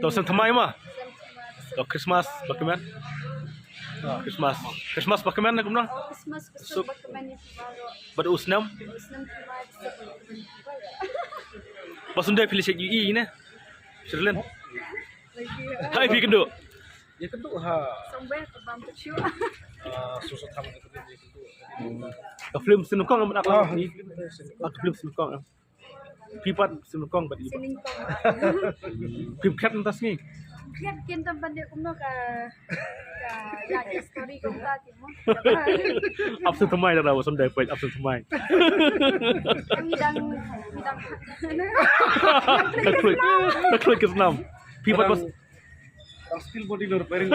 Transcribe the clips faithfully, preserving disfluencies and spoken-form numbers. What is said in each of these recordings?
To snem thymmai ma. To Christmas ba kmen. Christmas. Christmas ba kmen kumno? Christmas ba kmen ïa phi baroh. Bad u snem? U snem thymmai ba kmen ïa phi baroh. Ba snem dei phi leit ïohi ne? Sherlyn. Hai phi kynduh. Ïa kynduh ha. Somewhere to bam to shoot. Ah, susah tang ïa kynduh. Ka film sien nyngkong am anak lang ni. Ah, ka film sien nyngkong. Phi pat sien nyngkong bad i. Sien nyngkong. Phi khriat mynta sngi. Khriat kin tam ban dei kumno ka, ka, ïa ka story kumta ti mo. Ap snem thymmai da, ba snem dei peit ap snem thymmai. Kami dang, kami dang. Ka khloi, ka khloi ka snam. Phi pat ba Ang still body lo repairing.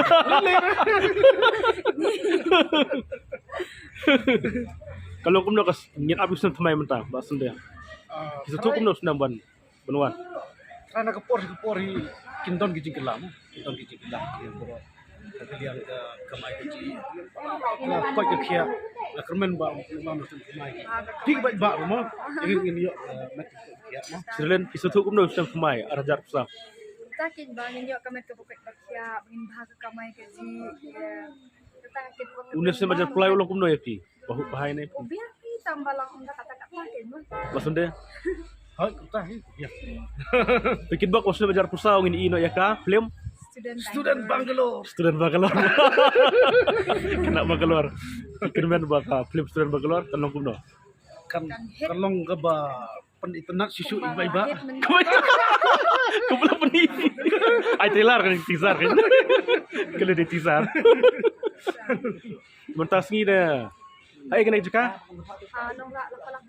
Ka long kumno ka s-, ngin ap ïa u snem thymmai mynta ba snem dei. Ah, ki sa tu kumno snem ban, ban wan. Trai na ka por ka por hi kin don ki jingkylla, kin don ki jingkylla. Ka liang ka kamai ka jingkoit ka khiah. La kyrmen ba, ba u snem thymmai. Phi bad ba mo. Ngin, ngin ïoh, eh, met ka khiah mo. Sherlyn, phi sa tu kumno snem thymmai ar hajar arphew saw. Kita kin ba ngin ïoh ka met ka bukit ba khiah, ba ngin bha ka kamai ka jingeh. Kita kin ba. Une snem ar hajar arphew lai u long kumno ïa phi? Ba hu ba hai ne? U biang phi tam ba lang ong da kata kata kin mo. Ba snem dei? Hai, kita hi. Ïa. Phi kit bok ba snem ar hajar arphew saw ngin ïoh ïa ka film Student Bangalore. Student Bangalore. Kane Bangalore. Kyrmen ba ka film Student Bangalore kan long kumno? Kan, kan long kaba pynitynnad shisha i bai ba. Kumba la pyni. Ai trailer kan teaser kan. Kala dei teaser. Mynta sngi da. Hai kane jaka. Ah, nong la la palang.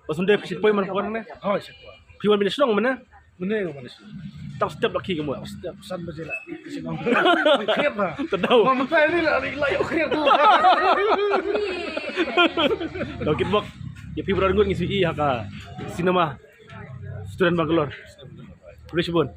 Ba snem dei phi poi man pon ne. Hoi, sha poi. Phi wan ban ïashnong mynne. Mynne nga wan ïashnong. Tang step la ki ka mut. Step san baje la. Shnong. Khriat ba. Tadau. Ma mynta ni la la ïoh khriat tu. Dau kit bok. Ïa phi baroh ngut ngin sa ïohi ha ka cinema Student Bangalore. Khublei shibun.